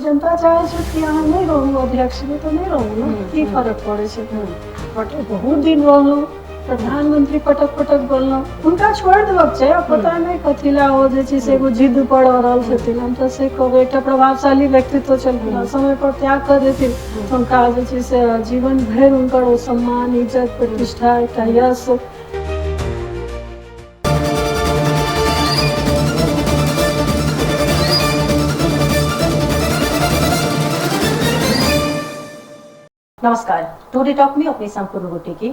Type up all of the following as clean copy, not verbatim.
जनता चाहै छथि कि अहाँ नहि रहू अध्यक्षमे तऽ नहि रहू ने, की फरक पड़ै छै। बट बहुत दिन रहलहुँ, प्रधानमंत्री पटक पटक बोललहुँ, हुनका छोड़ि देबक चाही। आब पता नहि कथी लए ओ जे छै से एगो जिद पर अड़ल छथिन। हम तऽ से कहबै, एकटा प्रभावशाली व्यक्तित्व छलखिन, समय पर त्याग कऽ देथिन, हुनका जे छै से जीवन भरि हुनकर ओ सम्मान, इज्जत, प्रतिष्ठा, एकटा यश। नमस्कार, टुडे टॉक में अपने संपूर्ण गोटे के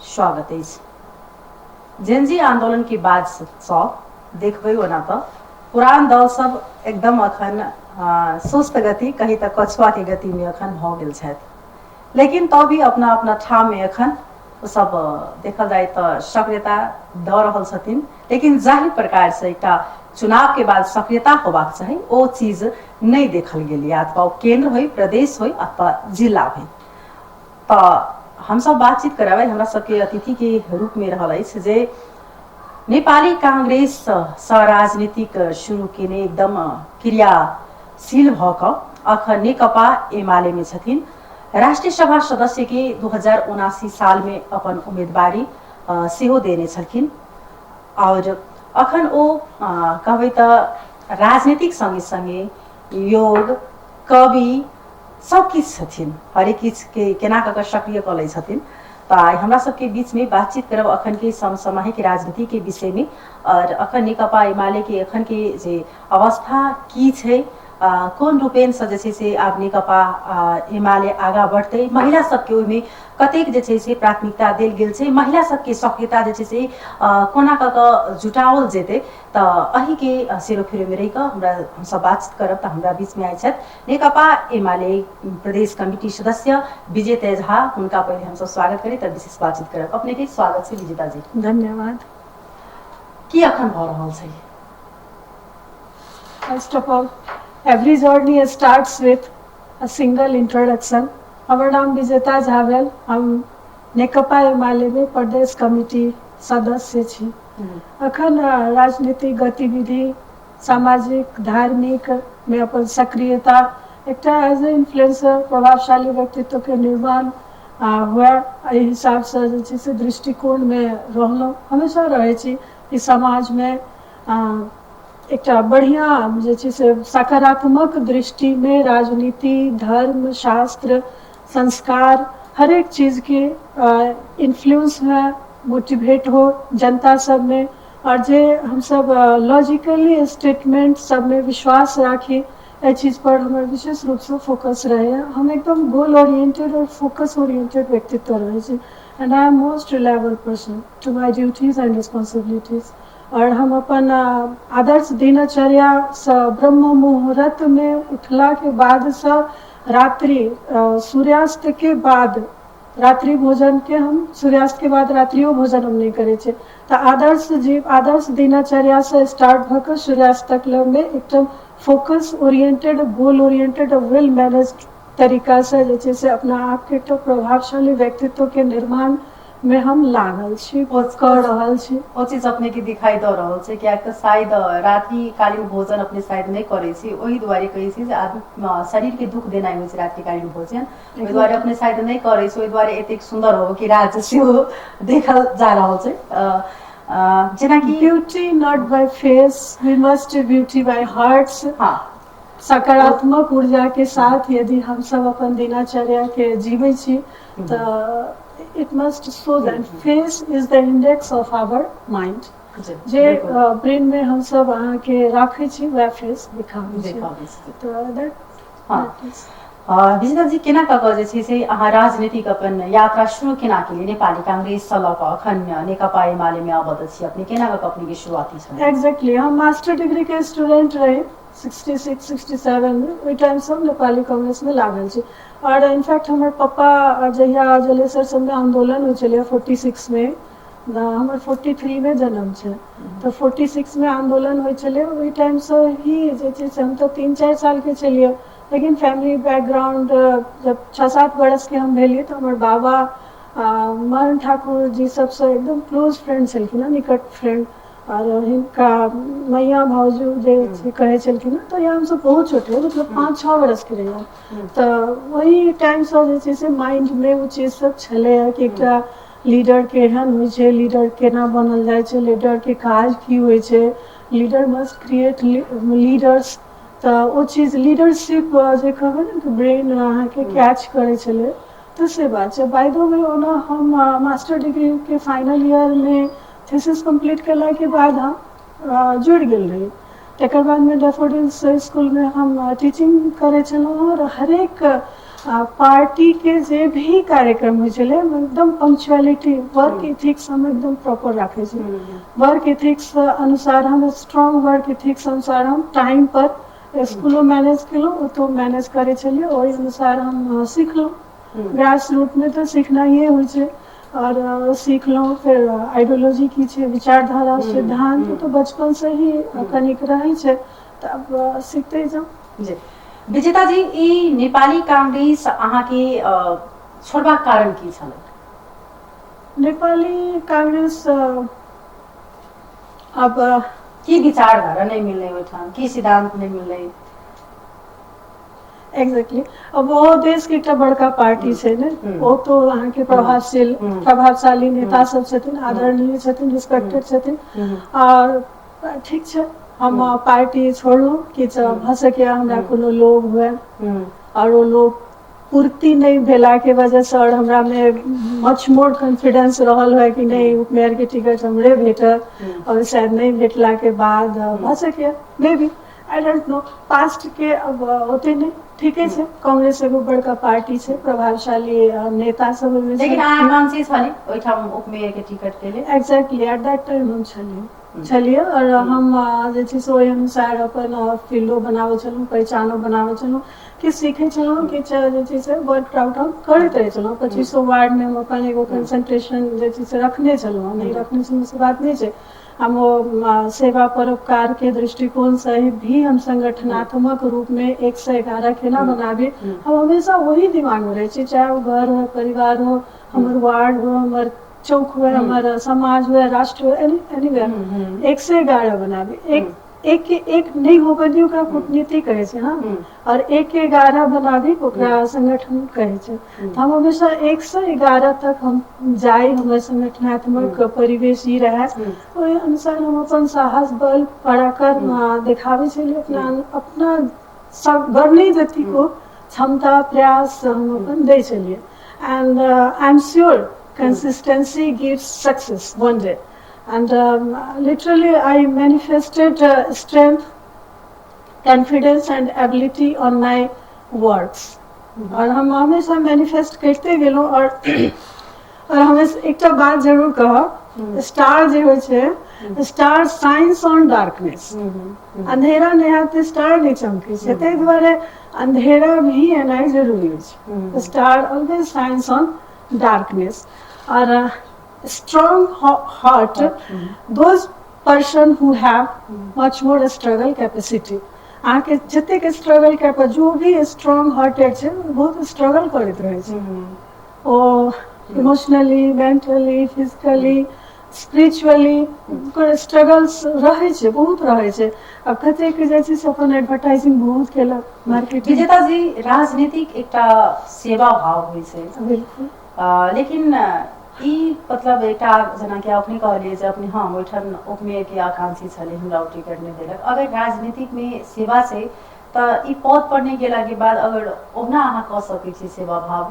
स्वागत अछि। जेनजी आंदोलन के बाद सँ देखबै ओना तऽ पुरान दल सब एकदम अखन सुस्त गति कही तऽ कछुआ के गति में अखन भऽ गेल छथि, लेकिन तो भी अपना अपना ठाम में अखन ओ सब देखल जाय तऽ सक्रियता दऽ रहल छथिन। लेकिन जाहि प्रकार से एकटा चुनाव के बाद सक्रियता होबाक चाही ओ चीज नहि देखल गेल, या अथवा ओ केंद्र होइ, प्रदेश होइ अथवा जिला होइ। तऽ हमसब बातचीत करब, हमरा सबके अतिथि के रूप में रहल अछि जे नेपाली कांग्रेस सँ राजनीतिक शुरू केने एकदम क्रियाशील भऽ कऽ अखन नेकपा एमाले में छथिन। राष्ट्रीय सभा सदस्य के 2079 साल में अपन उम्मीदवारी सेहो देने छलखिन और अखन ओ कहबै तऽ राजनीतिक संगे संगे योग, कवि सब किछु छथिन, हरेक किछु के केना कऽ कऽ सक्रिय कऽ लै छथिन। तऽ आइ हमरा सबके बीच में बातचीत करब अखन के समसामयिक राजनीति के विषय में और अखन नेकपा एमाले के अखन के जे अवस्था की छै, कोन रूपेण से जे छै से आब नेकपा एमाले आगाँ बढ़तै, महिला सबके ओहिमे कतेक जे छै से प्राथमिकता देल गेल छै, महिला सबके सक्रियता जे छै से कोना कऽ कऽ जुटाओल जेतै, तऽ एहिके सेरोफेरोमे रहि कऽ हमरा हमसब बातचीत करब। तऽ हमरा बीचमे आयल छथि नेकपा एमाले प्रदेश कमिटी सदस्य विजेता झा, हुनका पहिले हमसब स्वागत करी तऽ विशेष बातचीत करब। अपने के स्वागत छै विजेता जी। धन्यवाद। की अखन भऽ रहल छै? First of all, every journey starts with a single introduction. हमर नाम विजेता झा भेल, हम नेकपा एमाले में प्रदेश कमिटी सदस्य छी। अखन राजनीतिक गतिविधि, सामाजिक, धार्मिक में अपन सक्रियता, एकटा एज ए इन्फ्लुएंसर प्रभावशाली व्यक्तित्व के निर्माण हुए, एहि हिसाबसँ जे छै से दृष्टिकोणमे रहलहुँ। हमेशा रहै छी कि समाजमे एकटा बढ़िआँ जे छै से सकारात्मक दृष्टिमे राजनीति, धर्म, शास्त्र, संस्कार, हरेक चीजके इन्फ्लुएंस हुए, मोटिवेट हो जनता सबमे, आओर जे हमसब लॉजिकली स्टेटमेंट सबमे विश्वास राखी, एहि चीज पर हमर विशेष रूपसँ फोकस रहैए। हम एकदम गोल ओरिएंटेड आओर फोकस ओरिएंटेड व्यक्तित्व रहै छी, and I am most reliable person to my duties and responsibilities. आओर हम अपन आदर्श दिनचर्यासँ ब्रह्म मुहूर्तमे उठलाके बादसँ रात्रि सूर्यास्तके बाद रात्रि भोजनके, हम सूर्यास्तके बाद रात्रियो भोजन हम नहि करै छियै। तऽ आदर्श जीव आदर्श दिनचर्यासँ स्टार्ट भऽ कऽ सूर्यास्त तक मे एकदम फोकस ओरिएंटेड, गोल ओरिएंटेड, वेल मैनेज तरीकासँ जे छै से अपना आपके एकटा प्रभावशाली व्यक्तित्वके निर्माणमे हम लागल छी, कऽ रहल छी। ओ चीज अपने के दिखाई दऽ रहल छै, कियाक तऽ शायद रात्रिकालीन भोजन अपने शायद नहि करै छी, ओहि दुआरे कहै छी जे आदमी शरीर के दुख देनाइ होइ छै रात्रिकालीन भोजन, ओहि दुआरे अपने शायद नहि करै छी, ओहि दुआरे एतेक सुन्दर हो कि राज सेहो देखल जा रहल छै। जेनाकि beauty not by face, we must beauty by hearts. हाँ, सकारात्मक ऊर्जा के साथ यदि हम सब अपन दिनचर्या के जीवे छी तऽ it must show that face is the index of our mind. जे ब्रेन में हम सब अहाँ के राखे छी वएह फेस दिखाबै छी। तऽ that. हाँ, विजेता जी, केना कऽ कऽ जे छै से अहाँ राजनीतिक अपन यात्रा शुरू केना केलियै? नेपाली कांग्रेससँ लऽ कऽ अखन नेकपा एमालेमे आबद्ध छी अपने, केना कऽ कऽ अपनेके शुरुआती छलै? एग्जैक्टली, हम मास्टर डिग्री के स्टूडेंट रही 66 67 में, ओहि टाइमसँ हम नेपाली कांग्रेसमे लागल छी। आओर इनफैक्ट हमर पप्पा जहिया जलेसर सबमे आन्दोलन होइ छलैए 46 मे, हमर 43 मे जन्म छै, तऽ 46 मे आन्दोलन होइ छलै, ओहि टाइमसँ ही जे छै से हम तऽ 3-4 सालके छलियै, लेकिन फैमिली बैकग्राउंड जब 6-7 बरसके हम भेलियै तऽ हमर बाबा मरण ठाकुर जी सबसँ एकदम क्लोज फ्रेंड छलखिन हँ, निकट फ्रेंड। आओर हिनका मैया भाउजू जे छै कहै छलखिन हँ, तऽ हमसब बहुत छोट रहियै, मतलब 5-6 बरसके रहियै, तऽ ओहि टाइमसँ जे छै से माइंडमे ओ चीज सब छलैए कि एकटा लीडर केहन होइ छै, लीडर केना बनल जाइ छै, लीडरके काज की होइ छै, लीडर मस्ट क्रिएट लीडर्स। तऽ ओ चीज लीडरशिप जे कहबै ने कि ब्रेन अहाँके कैच करै छलै, तऽ से बात छै। बाय the way ओना हम मास्टर डिग्रीके फाइनल ईयरमे थीसिस कम्प्लीट केलाके बाद हम जुड़ि गेल रही। तकर बादमे डैफोडिल्स स्कूलमे हम टीचिंग करै छलहुँ आओर हरेक पार्टीके जे भी कार्यक्रम होइ छलै एकदम पंक्चुअलिटी, वर्क इथिक्स हम एकदम प्रॉपर राखै छी। वर्क इथिक्स अनुसार हम स्ट्रॉन्ग वर्क इथिक्स अनुसार हम टाइम पर स्कूलो मैनेज केलहुँ, ओतौ मैनेज करै छलियै, ओहि अनुसार हम सिखलहुँ। ग्रास रूटमे तऽ सिखनाइए होइ छै आओर सीखलहुँ। फेर आइडियोलॉजी की छै, विचारधारा, सिद्धांत तऽ बचपनसँ ही कनिक रहै छै, तऽ आब सीखते जाउ। जी विजेता जी, ई नेपाली कांग्रेस अहाँके छोड़बाक कारण की छलै? नेपाली कांग्रेस अब की विचारधारा नहि मिललै ओहिठाम, की सिद्धांत नहि मिललै? एग्जैक्टली, अब ओ देश के एकटा बड़का पार्टी छै ने, ओ तो अहाँके प्रभावशील प्रभावशाली नेता सब छथिन, आदरणीय छथिन, रिस्पेक्टेड छथिन। और ठीक छै, हम पार्टी छोड़लहुँ। किछु भऽ सकैए हमरा कोनो लोभ हुए और ओ लोभ पूर्ति नहि भेलाके वजहसँ और हमरामे मच मोर कॉन्फिडेंस रहल हुए कि नहि उपमेयर के टिकट हमरे भेटत, और शायद नहि भेटलाके बाद भऽ सकैए, maybe, I don't know, past के अब ओते नहि। ठीके छै, कांग्रेस एगो बड़का पार्टी छै, प्रभावशाली नेता सब ओहिमे। लेकिन अहाँ आकांक्षी छली ओहिठाम उपमेयर के टिकट के लेल? एग्जैक्टली, एट that time हम छलियै और हम जे छै से ओहि अनुसार अपन फील्डो बनाबै छलहुँ, पहचानो बनाबै छलहुँ, कि सीखै छलहुँ, किछु जे छै से वर्क आउट हम करैत रहै छलहुँ। 25 वार्डमे हम अपन एगो कंसंट्रेशन जे छै से रखने छलहुँ, नहि रखने छलहुँ से बात नहि छै। हम ओ सेवा परोपकार के दृष्टिकोण से भी हम संगठनात्मक रूप में 1 से 11 केना बनाबी, हम हमेशा वही दिमाग में रहै छी, चाहे वो घर हो, परिवार हो, हमर वार्ड हो, हमर चौक हो, हमर समाज हो, राष्ट्र हो, एनीवेयर 1 से 11 बनाबी। एक एक के एक नहि होबे दी, ओकरा कूटनीति कहै छै। हाँ, और एक के 11 बनाबी, ओकरा संगठन कहै छै। तऽ हम हमेशा 1 से 11 तक हम जाइ, हमर संगठनात्मक परिवेश ही रहै, ओहि अनुसार हम अपन साहस, बल, पराक्रम देखाबै छलियै। अपना अपना सब बढ़ने जतिको क्षमता, प्रयास हम अपन दै छलियै and I am sure consistency gives success one day, and literally I manifested strength, confidence and ability on my works और हम हमेशा मैनिफेस्ट करते गेलहुँ। और हमेशा एकटा बात जरूर कहब, स्टार जे होइ छै, स्टार साइन्स ऑन डार्कनेस। अंधेरा नहि हैत तऽ स्टार नहि चमकै छै। ताहि दुआरे अंधेरा भी एनाइ जरूरी छै। Star always shines on darkness और strong heart, those person who have much more struggle capacity। अहाँके जतेक स्ट्रगल कैपा, जो भी स्ट्रॉन्ग हार्टेड छै, ओ बहुत स्ट्रगल करैत रहै छै। ओ इमोशनली, मेंटली, फिजिकली, स्पिरिचुअली ओकर स्ट्रगल्स रहै छै, बहुत रहै छै। आब कतेक जे छै से अपन एडवर्टाइजिंग बहुत केलक, मार्केटिंग। विजेता जी, राजनीतिक एकटा सेवा भाव होइ छै। बिल्कुल। लेकिन ई मतलब एकटा जेनाकि अपने कहलियै जे अपने हम ओहिठाम उपमेयरके आकांक्षी छलै, हमरा ओ टिकट नहि देलक। अगर राजनीतिकमे सेवा छै तऽ ई पद पर नहि गेलाके बाद अगर ओहुना अहाँ कऽ सकै छी सेवा भाव,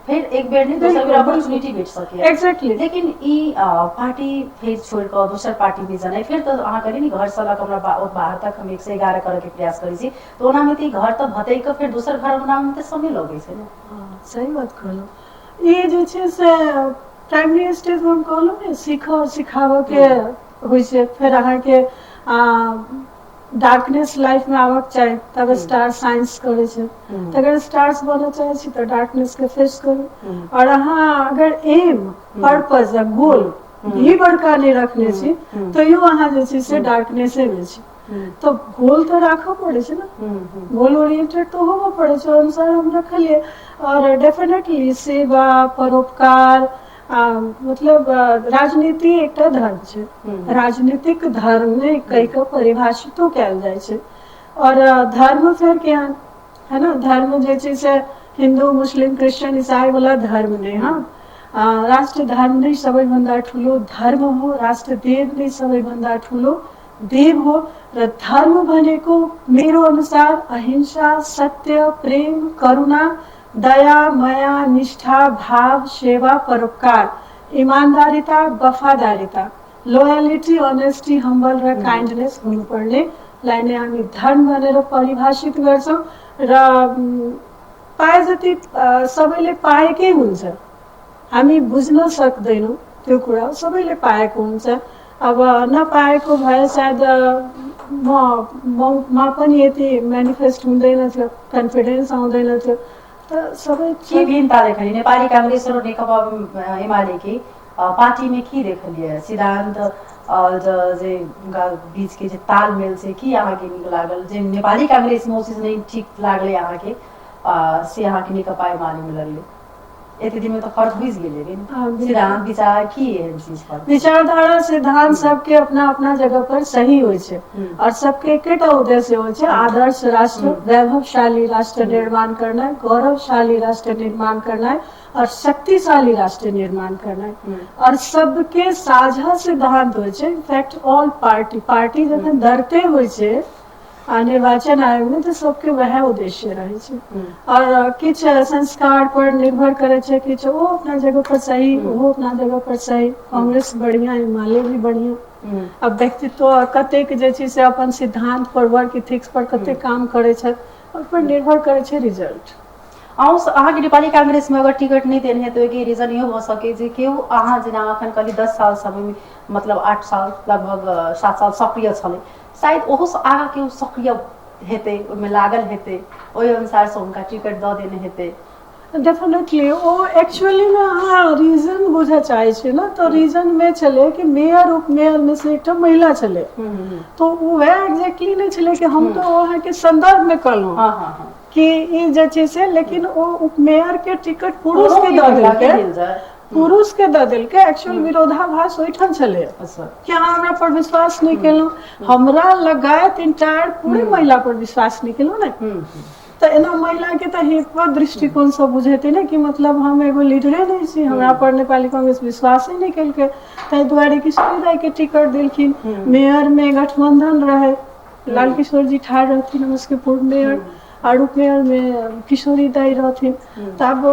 फेर एक बेर नहि, दोसर बेर अपॉर्चुनिटी भेट सकैए। एग्जैक्टली। लेकिन ई पार्टी फेर छोड़ि कऽ दोसर पार्टीमे जेनाइ, फेर तऽ अहाँ कहलियै ने घरसँ लऽ कऽ हमरा बाहर तक हम 111 करऽके प्रयास करै छी, तऽ ओनामे तऽ ई घर तऽ भतकि कऽ फेर दोसर घर बनाबैमे तऽ समय लगै छै ने। हँ, सही बात कहलहुँ। ई जे छै से प्राइमरी स्टेजमे हम कहलहुँ ने, सीखऽ आओर सिखाबऽके होइ छै। फेर अहाँके डार्कनेस लाइफमे आबऽके चाही, तब स्टार साइन्स करै छै। तऽ अगर स्टार्स बनऽ चाहै छी तऽ डार्कनेसके फेस करू। आओर अहाँ अगर एम, पर्पज आ गोल भी बड़का नहि रखने छी, तैयो अहाँ जे छै से डार्कनेसेमे छी। तऽ गोल तऽ राखऽ पड़ै छै ने, गोल ओरिएंटेड तऽ होबऽ पड़ै छै। ओहि अनुसार हम रखलियै और डेफिनेटली सेवा परोपकार मतलब राजनीति एकटा धर्म छै, राजनीतिक धर्म ने कहि कऽ परिभाषितो कयल जाइ छै। और धर्म फेर केहन है ना, धर्म जे छै से हिन्दू मुस्लिम क्रिश्चियन ईसाई वाला धर्म नहीं। हाँ, राष्ट्र धर्म नै सबैभन्दा ठुलो धर्म हो, राष्ट्रदेव नै सबैभन्दा ठुलो देव हो। र धर्म भनेको मेरो अनुसार अहिंसा, सत्य, प्रेम, करुणा, दया, माया, निष्ठा, भाव, सेवा, परोपकार, इमान्दारिता, वफादारिता, लोयलिटी, अनेस्टी, हम्बल र काइन्डनेस हुनुपर्ने लाई नै हामी धर्म भनेर परिभाषित गर्छौँ। र पाए जति सबैले पाएकै हुन्छ, हामी बुझ्न सक्दैनौँ त्यो कुरा, सबैले पाएको हुन्छ। अब नपाएको भए सायद म पनि यति मेनिफेस्ट हुँदैन थियो, कन्फिडेन्स आउँदैन थियो। त सबै की भिन्नता देखलिए नेपाली कांग्रेस और नेकपा एमाले के पार्टी में? की देखलिए सिद्धांत और जे उनका बीच के जे तालमेल छै, की अहाँके नीक लागल? जे नेपाली कांग्रेस में ओ चीज नहीं ठीक लागलै अहाँके, से अहाँके नेकपा एमाले में लगलै? एते दिन में तऽ फर्क बुझि गेलै। हाँ, बिल्कुल। सिद्धांत, विचार, की एहन चीज फर्क? विचारधारा, सिद्धांत सबके अपना अपना जगह पर सही होइ छै और सबके एकेटा उद्देश्य होइ छै, आदर्श राष्ट्र, वैभवशाली राष्ट्र निर्माण करनाइ, गौरवशाली राष्ट्र निर्माण करनाइ और शक्तिशाली राष्ट्र निर्माण करनाइ। और सबके साझा सिद्धांत होइ छै। इनफैक्ट ऑल पार्टी, पार्टी जखन दर्ते होइ छै आ निर्वाचन आयोग में, तऽ सबके वएह उद्देश्य रहै छै। और किछु संस्कार पर निर्भर करै छै, किछु ओ अपना जगह पर सही, ओहो अपना जगह पर सही। कांग्रेस बढ़िया, एमाले भी बढ़िया। अब व्यक्तित्व कतेक जे छै से अपन सिद्धांत पर, वर्क इथिक्स पर कतेक काम करै छथि, ओहि पर निर्भर करै छै रिजल्ट। अहूँ अहाँके नेपाली कांग्रेसमे अगर टिकट नहि देने हेतै, ओहिके रीजन इहो भऽ सकै जे केओ अहाँ जेना अखन कहली 10 साल समयमे, मतलब 8 साल, लगभग 7 साल सक्रिय छलै, शायद ओहोसँ आगाँ केओ सक्रिय हेतै, ओहिमे लागल हेतै, ओहि अनुसारसँ हुनका टिकट दऽ देने हेतै। डेफिनेटली। ओ एक्चुअली मे अहाँ रीजन बुझऽ चाहै छियै ने, तऽ रीजन मे छलै कि मेयर, उप मेयर मे से एकटा महिला छलै, तो ओ वएह एग्जैक्टली नहि छलै कि हम तऽ अहाँके संदर्भ मे कहलहुँ हँ हँ हँ कि ई जे छै से, लेकिन ओ उपमेयर के टिकट पुरुष के दऽ महिला के देलकै। देल जाय। पुरुष के दऽ देलकै। एक्चुअल विरोधाभास ओहिठाम छलै कि अहाँ हमरा पर विश्वास नहि केलहुँ, हमरा लगायत इंटायर पूरे महिला पर विश्वास नहि केलहुँ ने। तऽ एना महिला के तऽ हितवत दृष्टिकोणसँ बुझेतै ने कि मतलब हम एगो लीडरे नहि छी, हमरा पर नेपाली कांग्रेस विश्वासे नहि केलकै। ताहि दुआरे किशोरी दाई के टिकट देलखिन। मेयर मे गठबंधन रहै, लाल किशोर जी ठाढ़ रहथिन, हमर सबके पूर्व मेयर, और उपमेयर मे किशोरी दाई रहथिन। तऽ आब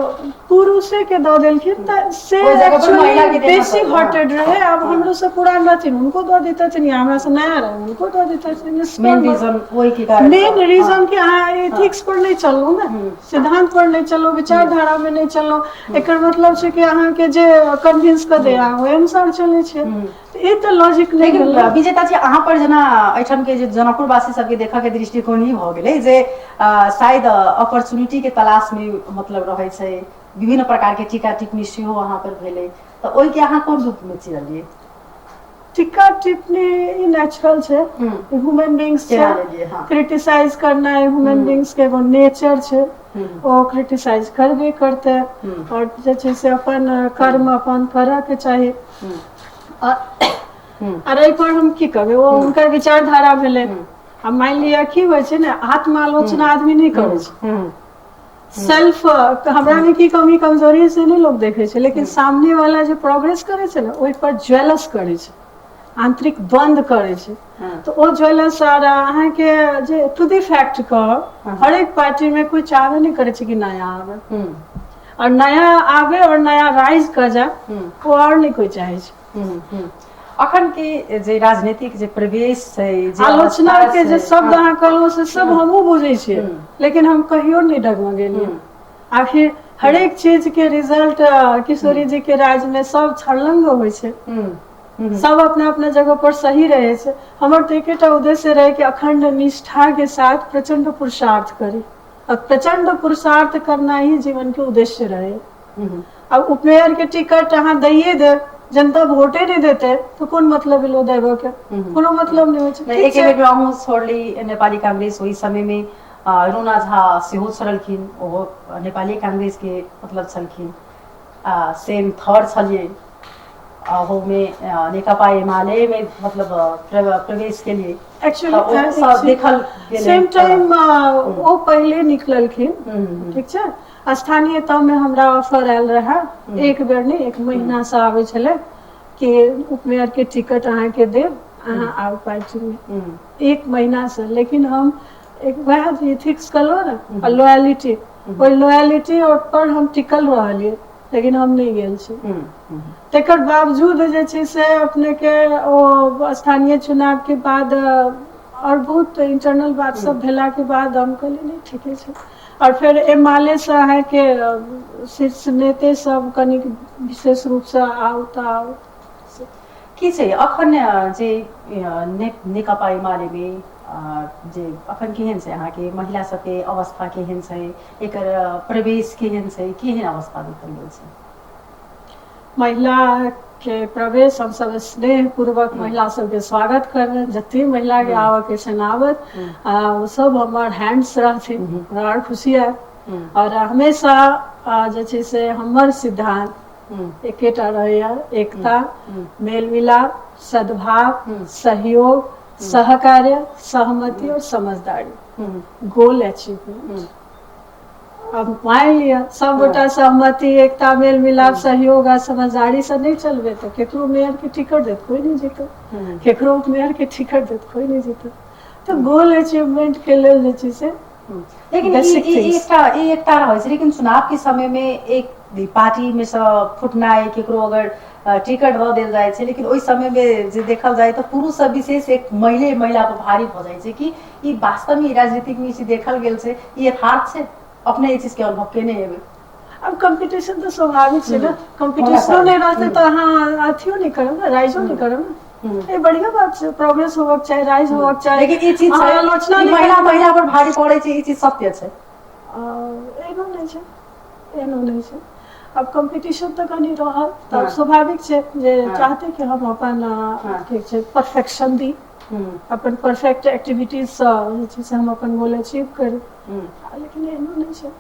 पुरुषे के दऽ देलखिन तऽ से ओहि जगह पर महिला एक्चुअली के देना बेसी पड़ल, हाँ। हर्टेड रहे। आब हमरो से पुरान रहथिन, हुनको दऽ देतथिन, या हमरा से नया रहे, हुनको दऽ देतथिन। मेन रीजन ओहि के कारण। मेन रीजन कि अहाँ एथिक्स पर नहि चललहुँ ने, सिद्धांत पर नहि चललहुँ, विचारधारा में नहि चललहुँ। एकर मतलब छै कि अहाँके जे कन्विंस कऽ दे, अहाँ ओहि अनुसार चलै छै। तऽ ई तऽ लॉजिक नहि लेकिन भेलै। विजेता जी, अहाँ पर जेना एहिठाम के जे जनकपुरवासी सबके देखऽ के दृष्टिकोण ई भऽ गेलै जे शायद अपॉर्चुनिटी के तलाश में मतलब रहै छै, विभिन्न प्रकार के टीका टिप्पणी सेहो अहाँ पर भेलै, तऽ ओहिके अहाँ कोन रूप में चिरलियै? टीका टिप्पणी ई नेचुरल छै, ह्यूमन बींग्स छै। केना लेलियै? हँ। क्रिटिसाइज करना ह्यूमन बींग्स के एगो नेचर छै। ओ क्रिटिसाइज करबे करतै। और जे छै से अपन कर्म अपन करऽ के चाही। और एहि पर हम की कहबै, ओ हुनकर विचारधारा भेलै। आ मानि लिअ की होइ छै ने, आत्मालोचना आदमी नहि करै छै। सेल्फ, हमरा मे की कमी कमजोरी है से नहि लोग देखै छै, लेकिन सामने वाला जे प्रोग्रेस करै छै ने, ओहि पर ज्वेलस करै छै, आंतरिक द्वंद करै छै। तऽ ओ ज्वेलस आर अहाँके जे टू the fact कहब, हरेक पार्टी में कोई चाहबे नहि करै छै कि नया आबे और नया आबे और नया राइज कऽ जाए, ओ और नहि कोई चाहै छै। अखन के जे राजनीतिक जे प्रवेश छै, जे आलोचना अवस्था के जे छै, शब्द अहाँ कहलहुँ से सब हमहूँ बुझै छियै, लेकिन हम कहियो नहि डगमगेलियै। आखिर हरेक चीज के रिजल्ट किशोरी जी के राज में सब छड़लंग होइ छै। सब अपना अपना जगह पर सही रहे छै। हमर तऽ एकेटा उद्देश्य रहे कि अखंड निष्ठा के साथ प्रचंड पुरुषार्थ करी और प्रचंड पुरुषार्थ करना ही जीवन के उद्देश्य रहे। अब उपमेयर के टिकट अहाँ दैये देब, जनता वोटे नहि देते तऽ कोन मतलब भेलो देबऽ के? कोनो मतलब नहि होइ छै। नहि, ठीक एक छै। बेर अहूँ छोड़ली नेपाली कांग्रेस, ओहि समय में रोना झा सेहो छोड़लखिन, ओहो नेपाली कांग्रेस के मतलब छलखिन। सेम थर छलियै, ओहोमे नेकपा एमाले में मतलब प्रवेश केलियै। एक्चुअली देखल गेलै। सेम टाइम ओ पहिले निकललखिन, ठीक छै। स्थानीय तहमे हमरा ऑफर आयल रहए, एक बेर नहि, एक महीनासँ आबै छलै कि उपमेयरके टिकट अहाँके देब, अहाँ आउ पार्टीमे, एक महीनासँ। लेकिन हम एक वएह इथिक्स कहलहुँ ने, लोयलिटी, ओहि लोयलिटी पर हम टिकल रहलियै, लेकिन हम नहि गेल छी। तकर बावजूद जे छै से अपनेके ओ स्थानीय चुनावके बाद और बहुत इंटरनल बात सब भेलाके बाद हम कहलियै नहि ठीके छै। और फेर एमालेसँ अहाँके शीर्ष नेते सब कनिक विशेष रूपसँ आउ तऽ आउ। की छै अखन जे नेकपा एमालेमे जे अखन केहन छै अहाँके महिला सबके अवस्था केहन छै, एकर प्रवेश केहन छै, केहन अवस्था देखल गेल छै? महिला के प्रवेश हमसब स्नेह पूर्वक महिला सबके स्वागत करबै, जते महिला के आबऽ के छनि आबत, आ ओ सब हमर हैंड्स रहथिन, हमरा आओर खुशी आयत। और हमेशा जे छै से हमर सिद्धांत एकेटा रहैया, एकता, मेल मिलाप, सद्भाव, सहयोग, सहकार्य, सहमति और समझदारी, गोल अचीवमेंट। अब मान लिअ सब गोटा सहमति, एकता, मेल मिलाप, सहयोग आ समझदारी से नहीं चलबे तो केकरो मेयर के टिकट देत कोई नहीं जीतत, केकरो उपमेयर के टिकट देत कोई नहीं जीतत। तो गोल अचीवमेंट के लेल जे छै से लेकिन एकटा एकता रहै छै, लेकिन चुनाव के समय में एक पार्टी में से फुटनाइ, केकरो अगर टिकट दऽ देल जाइ छै, लेकिन ओहि समय में जे देखल जाय तऽ पुरुष सब विशेष एक मैले महिला पर भारी भऽ जाइ छै। कि ई वास्तव में राजनीतिक में ई देखल गेल छै, ई यथार्थ छै? अपने ई चीज के अनुभव केने हेबै। अब कंपटीशन तऽ स्वाभाविक छै ने, कंपटीशनो नहि रहतै तऽ अहाँ अथियो नहि करब ने, राइजो नहि करब ने। ई बढ़िया बात छै, प्रोग्रेस होबक चाही, राइज होबक चाही। लेकिन ई चीज छै, आलोचना महिला महिला पर भारी पड़ै छै, ई चीज सत्य छै। एहनो नहि छै, एहनो नहि छै। अब कंपटीशन तऽ कनि रहल तब स्वाभाविक छै जे चाहते कि हम अपन ठीक छै परफेक्शन दी, अपन परफेक्ट एक्टिविटीजसँ जे छै से हम अपन गोल अचीव करी। लेकिन एहनो नहि छै,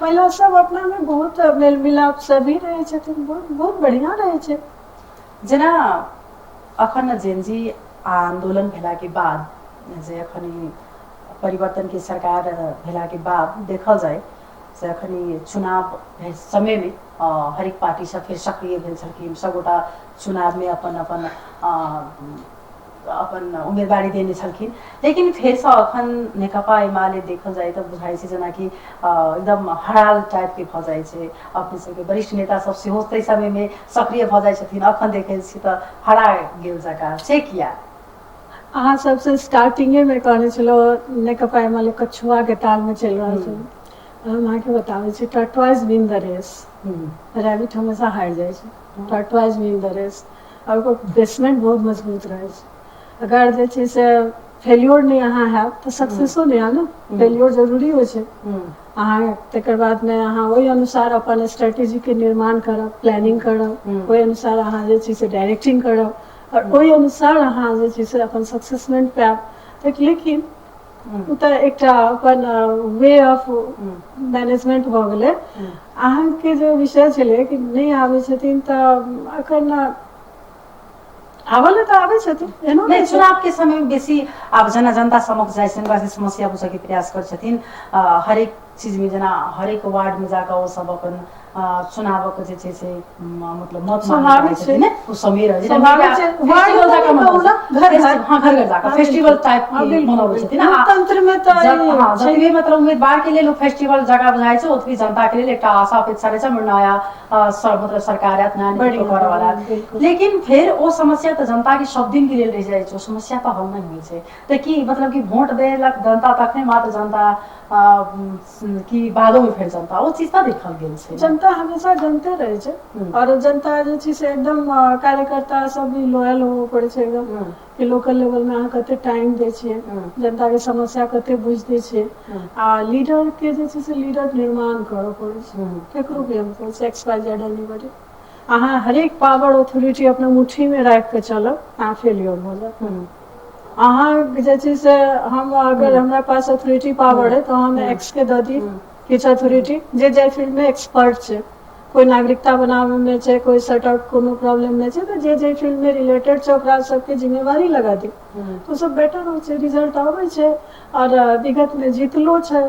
महिला सब अपना में बहुत मेल मिलाप से भी रहै छथिन, बहुत बहुत बढ़िया रहै छै। जेना अखन जेनजी आंदोलन भेला के बाद जे अखन परिवर्तन के सरकार भेला के बाद देखल जाय से अखन चुनाव समय में हरेक पार्टी सब फेर सक्रिय भेल छलखिन, सबगोटा चुनाव में अपन अपन अपन उम्मीदवारी देने छलखिन। लेकिन फेरसँ अखन नेकपा एमाले देखल जाय तऽ बुझाइ छै जेनाकि एकदम हराल टाइपके भऽ जाइ छै। अपने सबके वरिष्ठ नेता सब सेहो ताहि समयमे सक्रिय भऽ जाइ छथिन, अखन देखै छी तऽ हरा गेल जकाँ से किया? अहाँ सबसे स्टार्टिंगे में कहने छलहुँ नेकपा एमाले कछुआ के ताल में चलि रहल छै। हम अहाँके बताबै छी, tortoise win the race, rabbit हमेशा हारि जाइ छै। टर्टवाइज विन द रेस, और ओकर बेसमेंट बहुत मजबूत रहै छै। अगर जे छै से फेल्योर नहि अहाँ हैब तऽ सक्सेसो नहि आयब ने, फेल्योर जरूरी होइ छै। अहाँ तकर बादमे अहाँ ओहि अनुसार अपन स्ट्रेटेजीके निर्माण करब, प्लानिंग करब, ओहि अनुसार अहाँ जे छै से डायरेक्टिंग करब और ओहि अनुसार अहाँ जे छै से अपन सक्सेसमेंट पायब। लेकिन ओ तऽ एकटा अपन वे ऑफ मैनेजमेंट भऽ गेलै। अहाँके जे विषय छलै कि नहि आबै छथिन तऽ अखन आबऽ लए तऽ आबै छथिन, एहनो नहि। चुनाव के समय में बेसी आब जेना जनता समक्ष जाइ छथिन, हुनका समस्या बुझऽ के प्रयास करै छथिन। हरेक चीज में जेना हरेक वार्ड में जाकऽ ओ सब अपन चुनावक जे छै से मतलब मत मांगै छथिन ने, ओ समय रहै छै। घर घर, हाँ, घर घर जाकऽ फेस्टिवल टाइप के मनबै छथिन। लोकतंत्र में तऽ हाँ, जतबे मतलब उम्मीदवार के लेल फेस्टिवल जगह बुझाइ छै, ओतबी जनता के लेल एकटा आशा अपेक्षा रहै छै, हमर नया मतलब सरकार आयत, नया नेतृत्व करऽ वाला। लेकिन फेर ओ समस्या तऽ जनता के सब दिन के लेल रहि जाइ छै, ओ समस्या तऽ हल नहि होइ छै। तऽ की मतलब कि वोट देलक जनता तखने मात्र जनता कि बादो में फेर जनता ओ चीज तऽ देखल गेल छै। जनता हमेशा जनते रहै छै और जनता जे छै से एकदम कार्यकर्ता सब भी लोयल होबऽ पड़ै छै एकदम कि लोकल लेवल में अहाँ कते टाइम दै छियै, जनता के समस्या कते बुझि दै छियै। आ लीडर के जे छै से लीडर निर्माण करऽ पड़ै छै, केकरो भी हम कहै छै एक्स वाई जेड एनीबॉडी। अहाँ हरेक पावर अथॉरिटी अपना मुट्ठी में राखि के चलब, अहाँ फेलियर भऽ जायब। अहाँ जे छै से हम अगर हमरा पास अथॉरिटी पावर है तो हम एक्स के दऽ दी किछु अथॉरिटी जे जाहि फील्ड में एक्सपर्ट छै, कोइ नागरिकता बनाबैमे छै, कोइ सेट आउट कोनो प्रॉब्लममे छै, तऽ जे जे फील्डमे रिलेटेड छै ओकरा सबके जिम्मेवारी लगा दियौ, तऽ ओ सब बेटर होइ छै, रिजल्ट अबै छै। आओर विगतमे जीतलो छै।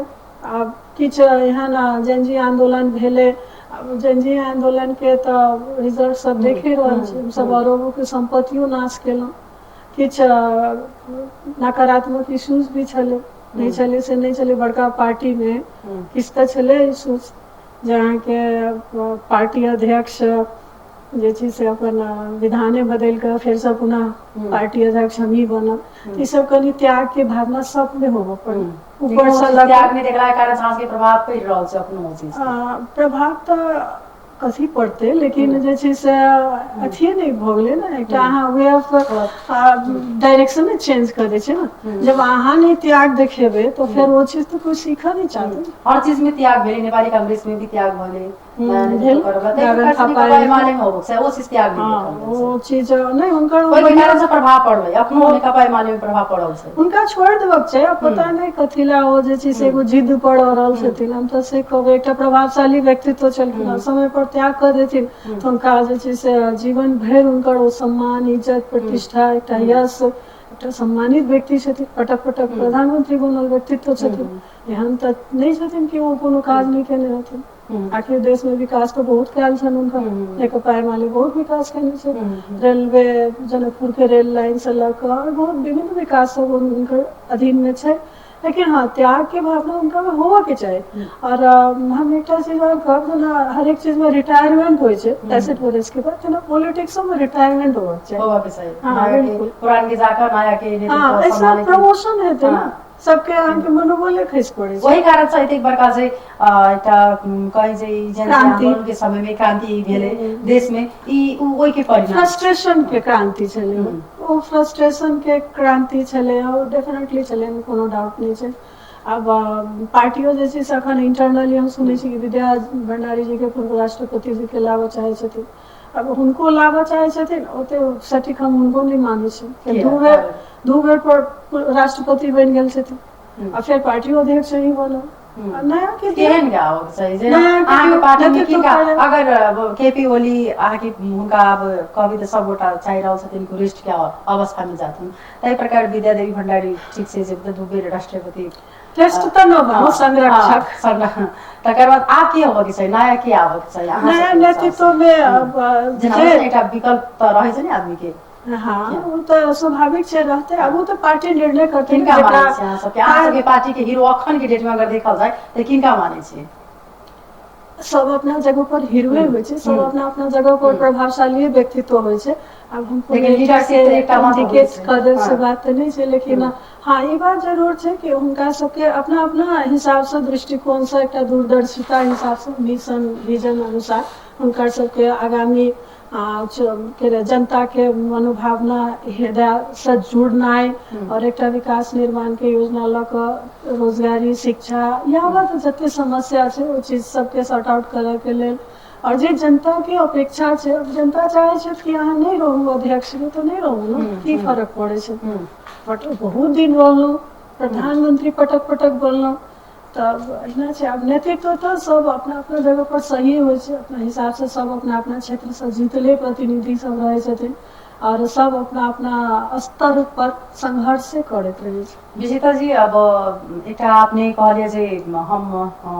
आब किछु एहन जेनजी आन्दोलन भेलै, आब जेनजी आन्दोलनके तऽ रिजल्ट सब देखे रहल छी हमसब, अरबोके सम्पत्तियो नाश केलहुँ। किछु नकारात्मक इश्यूज भी छलै, नहि छलै से नहि छलै, बड़का पार्टीमे किछु तऽ छलै इश्यूज, जे अहाँके पार्टी अध्यक्ष जे छै से अपन विधाने बदलि कऽ फेरसँ पुनः पार्टी अध्यक्ष हमही बनब, ई सब कनि त्यागके भावना सबमे होबऽ पड़ल। ऊपरसँ त्याग नहि देखला कारण समाज के प्रभाव पड़ि रहल छै अपनो चीज। प्रभाव तऽ कथी पड़तै, लेकिन जे छै से अथिये नहि भऽ गेलै ने, एकटा अहाँ वे ऑफ डायरेक्शने चेंज कऽ दै छै ने। जब अहाँ नहि त्याग देखेबै तऽ फेर ओ चीज तऽ कोइ सीखऽ नहि चाहतै। हर चीज में त्याग भेलै, नेपाली कांग्रेस में भी त्याग भेलै, भेल। ओ चीज त्याग ओ चीज नहि हुनकर ओहि कारण से प्रभाव पड़लै, अपनो नेकपा एमाले में प्रभाव पड़ल छै। हुनका छोड़ि देबक छै, पता नहि कथी ला ओ जे छै से एगो जिद पर अड़ल छथिन। हम तऽ से कहबै, एकटा प्रभावशाली व्यक्तित्व छलखिन, समय पर त्याग कऽ देथिन तऽ हुनका जे छै से जीवन भरि हुनकर ओ सम्मान, इज्जत, प्रतिष्ठा, एकटा यश, एकटा सम्मानित व्यक्ति छथिन, पटक पटक प्रधानमंत्री बनल व्यक्तित्व छथिन। एहन तऽ नहि छथिन कि ओ कोनो काज नहि केने रहथिन। आखिर देश में विकास तऽ बहुत कयल छनि हुनकर, नेकपा एमाले बहुत विकास केने छै, रेलवे जनकपुर के रेल लाइन से लऽ कऽ और बहुत विभिन्न विकास सब हुनकर अधीन में छै। लेकिन हाँ, त्याग के भावना हुनका में होबऽ के चाही। और हम एकटा चीज और कहब, जेना हरेक चीज में रिटायरमेंट होइ छै 65 बरस के बाद, तेना पॉलिटिक्सो में रिटायरमेंट होबऽ के चाही। हाँ बिल्कुल, पुरान के जाकर नया के हाँ, ऐसा प्रमोशन हेतै ने, सबके अहाँके मनोबले खसि पड़ै छै। ओहि कारण से एतेक बड़का जे एकटा कहै जे ई आंदोलन के समय में क्रांति भेलै देश में, ई ओहि के परिणाम फ्रस्ट्रेशन के क्रांति छलै, ओ फ्रस्ट्रेशन के क्रांति छलै, ओ डेफिनेटली छलै, कोनो डाउट नहि छै। आब पार्टियो जे छै से अखन इंटरनली हम सुनै छी कि विद्या भंडारी जी के पूर्व राष्ट्रपति जी के लाबऽ चाहै छथिन। अब हुनको लाबऽ चाहै छथिन, ओते सटीक हम हुनको नहि मानै छी। दू बेर पर राष्ट्रपति बनि गेल छथिन आ फेर पार्टियो अध्यक्ष ही बनल। नया के केहन गाओ सही जे अहाँके पार्टी में किनका, अगर केपी ओली अहाँके हुनका आब कहबी तऽ सब गोटा चाहि रहल छथिन कि रेस्ट के अवस्था में जाथुन, ताहि प्रकार विद्या देवी भंडारी ठीक छै जे दू बेर राष्ट्रपति टेस्ट तऽ न बनू, संरक्षक तकर बाद आब की होबऽ के चाही, नया की आबऽ के चाही नया नेतृत्व में? जेना एकटा विकल्प तऽ रहै छै ने आदमी के। हाँ, ओ तऽ स्वाभाविक छै रहतै। आब ओ तऽ पार्टी निर्णय करतै। किनका मानै छी अहाँ सबके, अहाँ सबके पार्टी के हीरो अखन के डेट में अगर देखल जाय तऽ किनका मानै छी? सब अपना जगह पर हीरोए होइ छै, सब अपना अपना जगह पर प्रभावशाली व्यक्तित्व होइ छै। आब हम इंडिकेट कऽ देब से बात तऽ नहि छै, लेकिन हाँ ई बात जरूर छै कि हुनका सबके अपना अपना हिसाबसँ, दृष्टिकोणसँ, एकटा दूरदर्शिता हिसाबसँ, मिशन विजन अनुसार हुनकर सबके आगामी जनता के मनोभावना हृदय से जुड़नाइ और एकटा विकास निर्माण के योजना लऽ कऽ रोजगारी, शिक्षा यावत जते समस्या छै ओ चीज सबके सॉर्ट आउट करऽ के लेल, और जे जनता के अपेक्षा छै। जनता चाहै छै कि अहाँ नहि रहू अध्यक्ष में तऽ नहि रहू ने, की फरक पड़ै छै? बट बहुत दिन रहलहुँ प्रधानमंत्री, पटक पटक बोललहुँ, तऽ एहिना छै। आब नेतृत्व तऽ सब अपना अपना जगह पर सही होइ छै, अपना हिसाबसँ सब अपना अपना क्षेत्रसँ जीतले प्रतिनिधि सब रहै छथिन और सब अपना अपना स्तर पर संघर्षे करैत रहै छै। विजेता जी, अब एकटा अपने कहलियै जे हम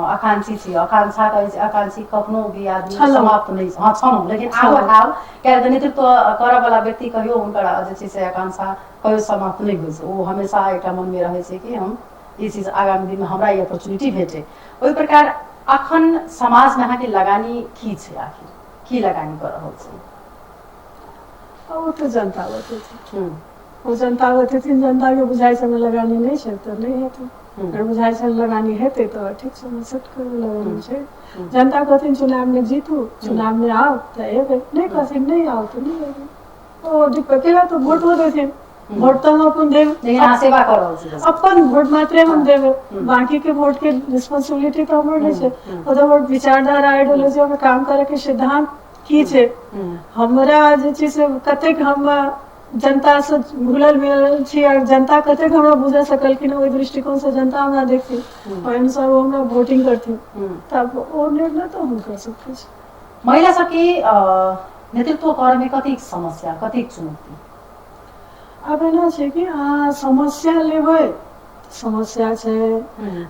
आकांक्षी छी, आकांक्षा कहै छै, आकांक्षी कखनो भी आदमी समाप्त नहि। हाँ छलहुँ, लेकिन आब आब किया तऽ नेतृत्व करऽ वाला व्यक्ति कहियो हुनकर जे छै से आकांक्षा कहियो समाप्त नहि होइ छै। ओ हमेशा एकटा मनमे रहै छै कि हम ई चीज आगामी दिनमे हमरा ई अपॉर्चुनिटी भेटे। ओहि प्रकार अखन समाजमे अहाँके लगानी की छै, आखिर की लगानी कऽ रहल छी? ओ तऽ जनता बतेथिन, ओ जनता बतेथिन। जनताके बुझाइ छै लगानी नहि छै तऽ नहि हेतै, अगर बुझाइ छै लगानी हेतै तऽ ठीक छै, एक्सेप्ट करबै लगानी छै। जनता कहथिन चुनावमे जीतू, चुनावमे आउ तऽ एबै, नहि कहथिन नहि आउ तऽ नहि एबै। ओ केला तऽ वोटो देथिन, वोट तऽ हम अपन देब, लेकिन अहाँ सेवा कऽ रहल छी। अपन वोट मात्रे हम देबै, बाकी के वोट के रिस्पॉन्सिबिलिटी तऽ हमर नहि छै। ओ तऽ हमर विचारधारा, आइडियोलॉजी, हमर काम करे के सिद्धांत की छै, हमरा जे छै से कतेक हम जनतासँ घुलल मिलल छी और जनता कतेक हमरा बुझा सकलखिन, ओहि दृष्टिकोणसँ जनता हमरा देखथिन, ओहि अनुसार ओ हमरा वोटिंग करथिन, तब ओ निर्णय तऽ हुनकर सबके छै। महिला सबके नेतृत्व करऽ में कतेक समस्या, कतेक चुनौती? आब एना छै कि अहाँ समस्या लेबै, समस्या छै,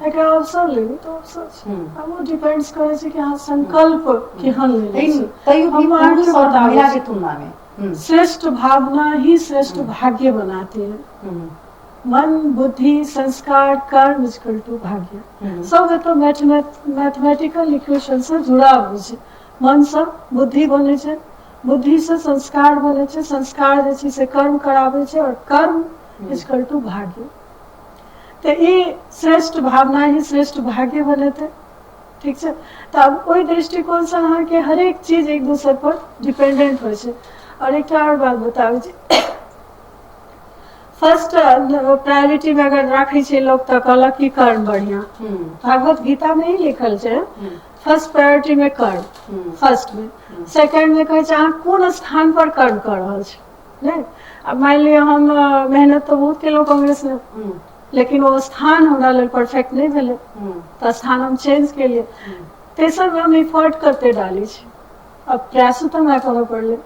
एकरा अवसर लेबै तऽ अवसर छै। आब ओ डिपेंड्स करै छै कि अहाँ संकल्प केहन लेने छी। तैयो भी हम अहाँके पुरुष और बताबै महिला छी। के तुलना में। श्रेष्ठ भावना ही श्रेष्ठ भाग्य बनाती है। मन, बुद्धि, संस्कार, कर्म इक्वल टू भाग्य। सब एतऽ मैथमेटिकल इक्वेशन से जुड़ाव होइ छै। मन से बुद्धि बनै छै, बुद्धि से संस्कार बनै छै, संस्कार जे छै से कर्म कराबै छै, और कर्म इक्वल टू भाग्य। तऽ ई श्रेष्ठ भावना ही श्रेष्ठ भाग्य बनेतै। ठीक छै, तऽ आब ओहि दृष्टिकोणसँ अहाँके हरेक चीज एक दोसर पर डिपेंडेंट होइ छै। और एकटा आओर बात बताबै छी, फर्स्ट प्रायोरिटी में अगर राखै छै लोक तऽ कहलक कि कर्म बढ़िया। भागवत गीता में ही लिखल छै फर्स्ट प्रायोरिटी में कर्म, फर्स्ट में। सेकंड में कहै छै अहाँ कोन स्थान पर कर्म कऽ रहल छी। नहि, आब मानि लिअ हम मेहनत तऽ बहुत केलहुँ कांग्रेस में, लेकिन ओ स्थान हमरा लेल परफेक्ट नहि भेलै, तऽ स्थान हम चेंज केलियै। तेसर में हम इफर्ट कते डालै छी, अब प्रयासो तऽ हमरा करऽ पड़लै।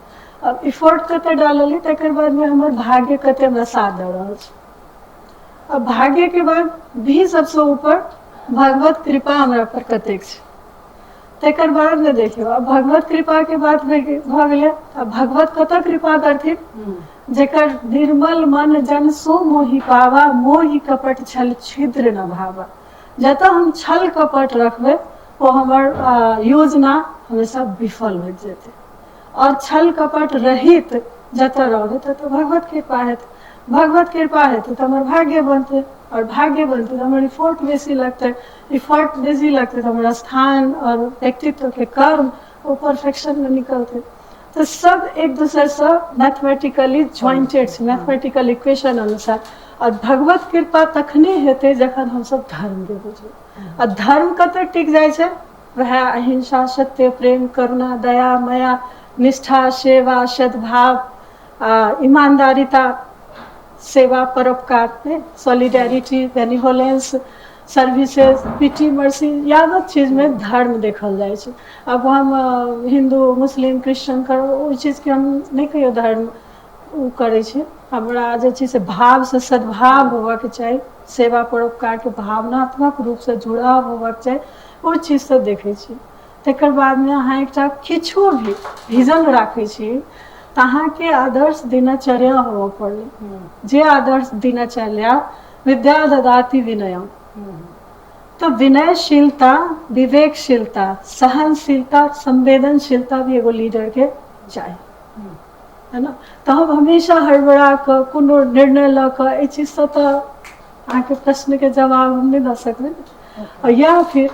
अब इफर्ट कते डाललियै, तकर बाद में हमर भाग्य कते हमरा साथ दऽ रहल छै। अब भाग्य के बाद भी सबसे ऊपर भगवत कृपा हमरा पर कतेक छै, तकर बाद में देखियौ। अब भगवत कृपा के बात भऽ गेलै। अब भगवत कतऽ कृपा करथिन? जेकर निर्मल मन जन सो मोहि पावा, मोहि कपट छल छिद्र न भावा। जतऽ हम छल कपट रखबै ओ हमर योजना हमेशा विफल हो जेतै। और छल कपट रहित जतऽ रहबै ततऽ भगवत कृपा हेतै। भगवत कृपा हेतै तऽ हमर भाग्य बनतै, और भाग्य बनतै तऽ हमर इफोर्ट बेसी लगतै, इफोर्ट बेसी लगतै तऽ हमर स्थान और व्यक्तित्व के कर्म ओ परफेक्शन में निकलतै। तऽ सब एक दोसरसँ मैथमेटिकली ज्वाइंटेड छै, मैथमेटिकल इक्वेशन अनुसार। और भगवत कृपा तखने हेतै जखन हमसब धर्मके बुझबै। आ धर्म कतऽ टिक जाइ छै? वएह अहिंसा, सत्य, प्रेम, करुणा, दया, माया, निष्ठा, सेवा, सद्भाव, ईमानदारिता, सेवा, परोपकार, solidarity, benevolence, services, pity, mercy, यावत चीजमे धर्म देखल जाइ छै। अब हम हिन्दू, मुस्लिम, क्रिश्चियन कर ओहि चीजके हम नहि कहियो धर्म ओ करै छी। हमरा जे छै से भावसँ सद्भाव होबऽके चाही, सेवा परोपकारके भावनात्मक रूपसँ जुड़ाव होबऽके चाही, ओहि चीजसँ देखै छी। तकर बादमे अहाँ एकटा किछो भी विजन राखै छी तऽ अहाँके आदर्श दिनचर्या होबऽ पड़लै। जे आदर्श दिनचर्या विद्या ददाति विनयम, तो विनयशीलता, विवेकशीलता, सहनशीलता, संवेदनशीलता भी एगो लीडर के चाही, है ना? तऽ हम हमेशा हड़बड़ा कऽ कोनो निर्णय लऽ कऽ एहि चीजसँ तऽ अहाँके प्रश्नके जवाब हम नहि दऽ सकबै। और या फिर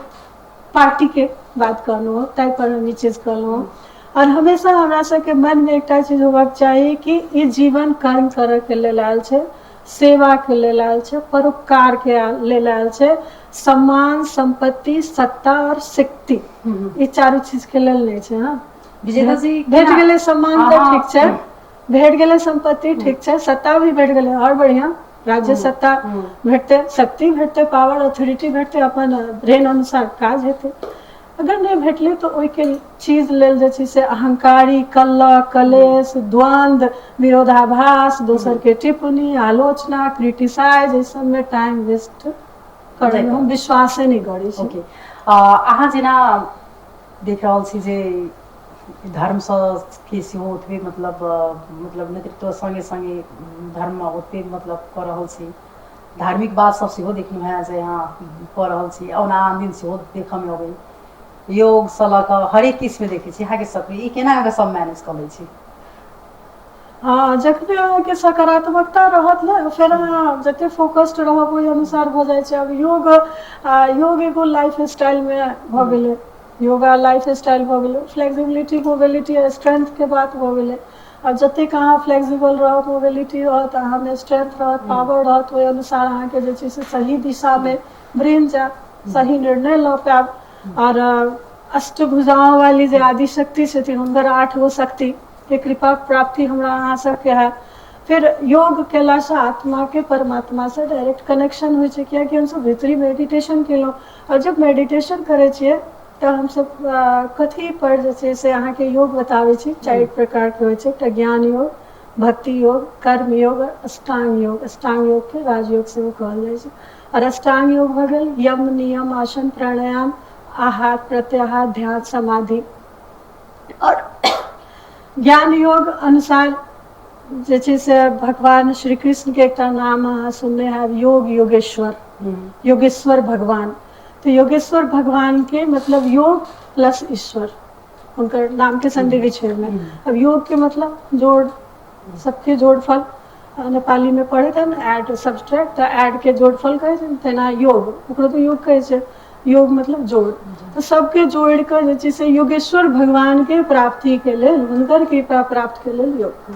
पार्टीके बात कहलहुँ, ताहि पर हम ई चीज कहलहुँ। और हमेशा हमरा सबके मनमे एकटा चीज होबाक चाही कि ई जीवन कर्म करऽके लेल आयल छै, सेवाके लेल आयल छै, परोपकारके लेल आयल छै, सम्मान, सम्पत्ति, सत्ता और शक्ति, ई चारू चीजके लेल नहि छै। हाँ, विजेता जी भेट गेलै सम्मान तऽ ठीक छै, भेट गेलै सम्पत्ति ठीक छै, सत्ता भी भेट गेलै और बढ़िया, राज्य सत्ता भेटतै, शक्ति भेटतै, पावर अथॉरिटी भेटतै, अपन ब्रेन अनुसार काज हेतै। अगर नहि भेटलै तऽ ओहिके चीज लेल जे छै से अहंकारी, कलह, कलेश, द्वंद्व, विरोधाभास, दोसरके टिप्पणी, आलोचना, क्रिटिसाइज, एहि सबमे टाइम वेस्ट करैमे हम विश्वासे नहि करै छी। ओके, अहाँ जेना देख रहल छी जे धर्मसँ के सेहो ओतबे मतलब नेतृत्व सङ्गे सङ्गे धर्ममे ओतबे मतलब कऽ रहल छी, धार्मिक बात सब सेहो देखलहुँ हेँ जे अहाँ कऽ रहल छी। ओना आन दिन सेहो देखऽमे अबै, योगसँ लऽ कऽ हरेक किछुमे देखै छी अहाँके सक्रिय, ई केना अहाँके सब मैनेज कऽ लै छी? हँ, जखने अहाँके सकारात्मकता रहत ने, फेर अहाँ जते फोकस्ड रहब ओहि अनुसार भऽ जाइ छै। आब योग एगो लाइफ स्टाइलमे भऽ गेलै, योगा लाइफ स्टाइल भऽ गेलै, फ्लेक्सिबिलिटी, मोबिलिटी, स्ट्रेंथके बात भऽ गेलै। आब जतेक अहाँ फ्लेक्सिबल रहब, मोबिलिटी रहत, अहाँमे स्ट्रेंथ रहत, पावर रहत, ओहि अनुसार अहाँके जे छै से सही दिशामे ब्रेन जायत, सही निर्णय लऽ पायब। और अष्टभुजाओं वाली जे आदिशक्ति छथिन, हुनकर 8 गो शक्ति के कृपा प्राप्ति हमरा अहाँ सबके है। फिर योग केलासँ आत्माके परमात्मासँ डायरेक्ट कनेक्शन होइ छै, कियाकि हमसब भीतरी मेडिटेशन केलहुँ, और जब मेडिटेशन करै छियै तऽ हमसब कथी पर जे छै से अहाँके योग बताबै छी। 4 प्रकारके होइ छै, एकटा ज्ञान योग, भक्ति योग, कर्म योग, अष्टांग योग। अष्टांग योग के राजयोग सेहो कहल जाइ छै। आओर अष्टांग योग भऽ गेल यम, नियम, आसन, प्राणायाम, आहार, प्रत्याहार, ध्यान, समाधि। आओर ज्ञान योग अनुसार जे छै से भगवान श्री कृष्ण के एकटा नाम अहाँ सुनने हैब, योग योगेश्वर, योगेश्वर भगवान। तऽ योगेश्वर भगवान के मतलब योग प्लस ईश्वर, हुनकर नाम के संधि विच्छेद में। अब योग के मतलब जोड़, सबके जोड़फल, नेपाली में पढ़े थे ने ऐड सब्सट्रैक्ट, तऽ ऐड के जोड़फल कहै छै, तेना योग, ओकरो तऽ योग कहै छै। योग मतलब जोड़, तऽ सबके जोड़ि कऽ जे छै से योगेश्वर भगवान के प्राप्ति के लेल, हुनकर कृपा प्राप्त के लेल योग,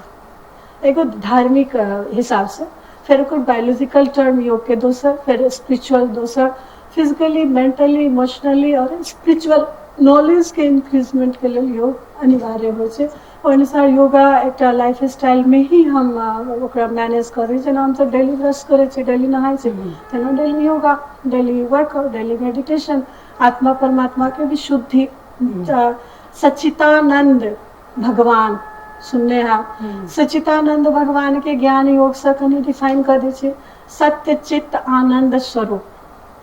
एगो धार्मिक हिसाब से। फेर ओकर बायोलॉजिकल टर्म योग के दोसर, फेर स्पिरिचुअल दोसर, फिजिकली, मेंटली, इमोशनली और स्पिरिचुअल नॉलेज के इंक्रीजमेंट के लेल योग अनिवार्य होइ छै। ओहि अनुसार योगा एकटा लाइफ स्टाइल में ही हम ओकरा मैनेज करै, जेना हमसब डेली ब्रश करै छियै, डेली नहाय छियै, तेना daily yoga, daily workout, daily meditation, आत्मा परमात्मा के विशुद्धि। सच्चिदानंद भगवान सुनने हैब, सच्चिदानंद भगवान के ज्ञान योग से कनि डिफाइन कऽ दै छै, सत्य चित्त आनंद स्वरूप,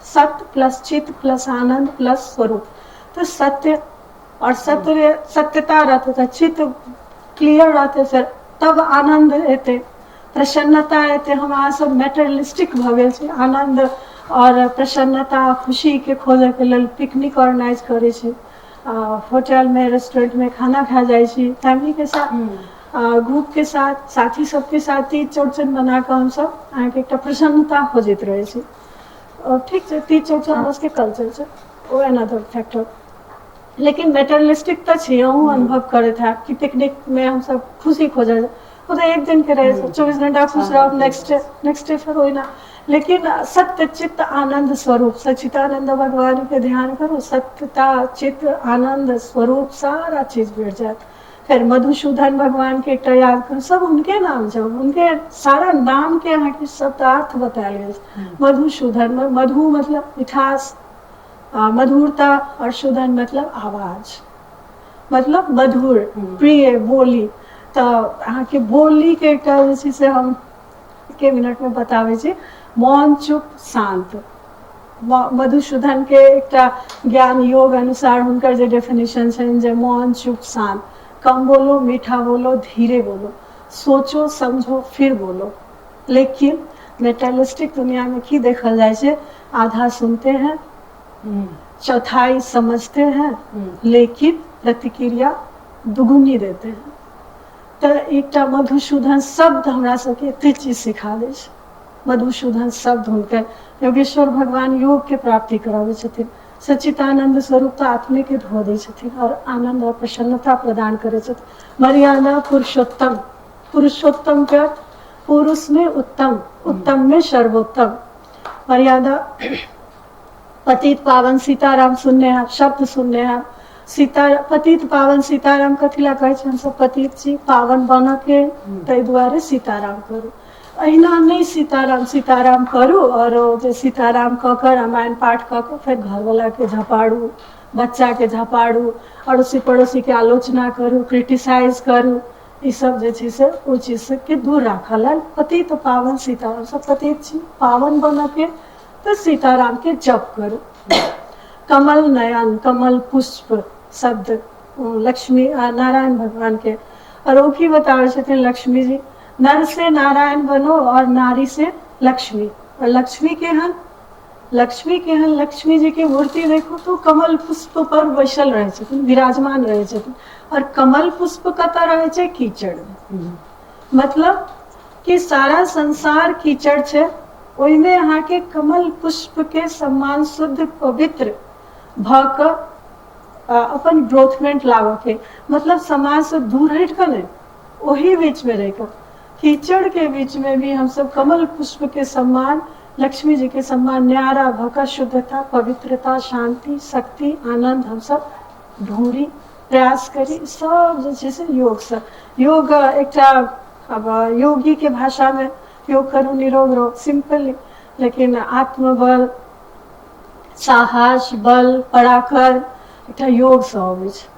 सत्य प्लस चित्त प्लस आनंद प्लस स्वरूप। तऽ सत्य और सत्य, सत्यता रहतै तऽ चित्त क्लियर रहतै, फेर तब आनंद एतै, प्रसन्नता एतै। हम अहाँ सब मेटेरियलिस्टिक भऽ गेल छी, आनंद और प्रसन्नता खुशी के खोजैके लेल पिकनिक ऑर्गेनाइज करै छी, होटल में, रेस्टोरेंट में खाना खा जाइ छी फैमिली के साथ, ग्रुप के साथ, साथी सबके साथ तीज चौड़चन मना कऽ हमसब अहाँके एकटा प्रसन्नता खोजैत रहै छी। ठीक छै, तीज चौड़चन हमरा सबके कल्चर छै, ओ अनदर फैक्टर, लेकिन मेटेरियलिस्टिक तऽ छी। अहूँ अनुभव करैत हैब कि पिकनिक में हमसब खुशी खोजल, ओ तऽ एक दिन के रहै छै, 24 घंटा खुश रहब, नेक्स्ट डे फेर ओहिना। लेकिन सत्य चित्त आनंद स्वरूप सच्चिदानंद भगवान के ध्यान करू, सत्यता चित्त आनंद स्वरूप सारा चीज भेट जायत। फेर मधुसूदन भगवान के एकटा याद करू, सब उनके नाम छै, उनके सारा नाम के अहाँके शब्दार्थ बतायल गेल छै। मधुसूदन, मधु मतलब मिठास, मधुरता, और सुदन मतलब आवाज, मतलब मधुर प्रिय बोली। तऽ अहाँके बोली के एकटा जे छै से हम एके मिनट में बताबै छी, मौन चुप शांत। मधुसूदन के एकटा ज्ञान योग अनुसार हुनकर जे डेफिनेशन छनि जे मौन चुप शांत, कम बोलो, मीठा बोलो, धीरे बोलो, सोचो समझो फिर बोलो। लेकिन मेटलिस्टिक दुनिया में की देखल जाइ छै, आधा सुनते हैं, चौथाई समझते हैं, लेकिन प्रतिक्रिया दुगुनी देते हैं। तऽ एकटा मधुसूदन शब्द हमरा सबके एते चीज सिखा दै छै। मधुसूदन शब्द हुनकर योगेश्वर भगवान योग के प्राप्ति कराबै छथिन, सच्चिदानंद स्वरूप तऽ आत्मे के धो दै छथिन और आनंद और प्रसन्नता प्रदान करै छथिन। मर्यादा पुरुषोत्तम, पुरुषोत्तम के अर्थ पुरुष में उत्तम, उत्तम में सर्वोत्तम। मर्यादा पतित पावन सीताराम सुनने हैं, शब्द सुनने हैं, सीता पतित पावन सीताराम कथी ला कहै छै, हमसब पतित छी, पावन बनऽ के, ताहि दुआरे सीताराम करू। अहिना नहि सीताराम सीताराम करू और जे सीताराम कऽ कऽ रामायण पाठ कऽ कऽ फेर घरवला के झपाड़ू, बच्चा के झपाड़ू, अड़ोसी पड़ोसी के आलोचना करू, क्रिटिसाइज करू, ई सब जे छै से ओहि चीज सबके दूर राखऽ लेल पतित पावन सीताराम, सब पतित छी, पावन बनऽ के तऽ सीताराम के जप करू। कमल नयन, कमल पुष्प शब्द लक्ष्मी नारायण भगवान के, और ओ की बताबै छथिन लक्ष्मी जी, नर से नारायण बनो और नारी से लक्ष्मी। और लक्ष्मी के हन, लक्ष्मी के हन, लक्ष्मी जी के मूर्ति देखू तो कमल पुष्प पर बैसल रहै छथिन, विराजमान रहै छथिन। और कमल पुष्प कतऽ रहै छै, कीचड़ में। मतलब कि सारा संसार कीचड़ छै, ओहिमे अहाँके कमल पुष्प के सम्मान शुद्ध पवित्र भऽ कऽ अपन ग्रोथमेंट लाबऽ के, मतलब समाज से दूर हटि कऽ नहि, ओही बीच में रहि कऽ, कीचड़ के बीच में भी हमसब कमल पुष्प के सम्मान, लक्ष्मी जी के सम्मान न्यारा भऽ कऽ शुद्धता, पवित्रता, शांति, शक्ति, आनंद हमसब ढूंढी, प्रयास करी। सब जे छै से योग से, योग एकटा अब योगी के भाषा में योग करू निरोग रहो, सिंपली, लेकिन आत्मबल, साहस, बल, पराक्रम, एकटा योगसँ अबै छै।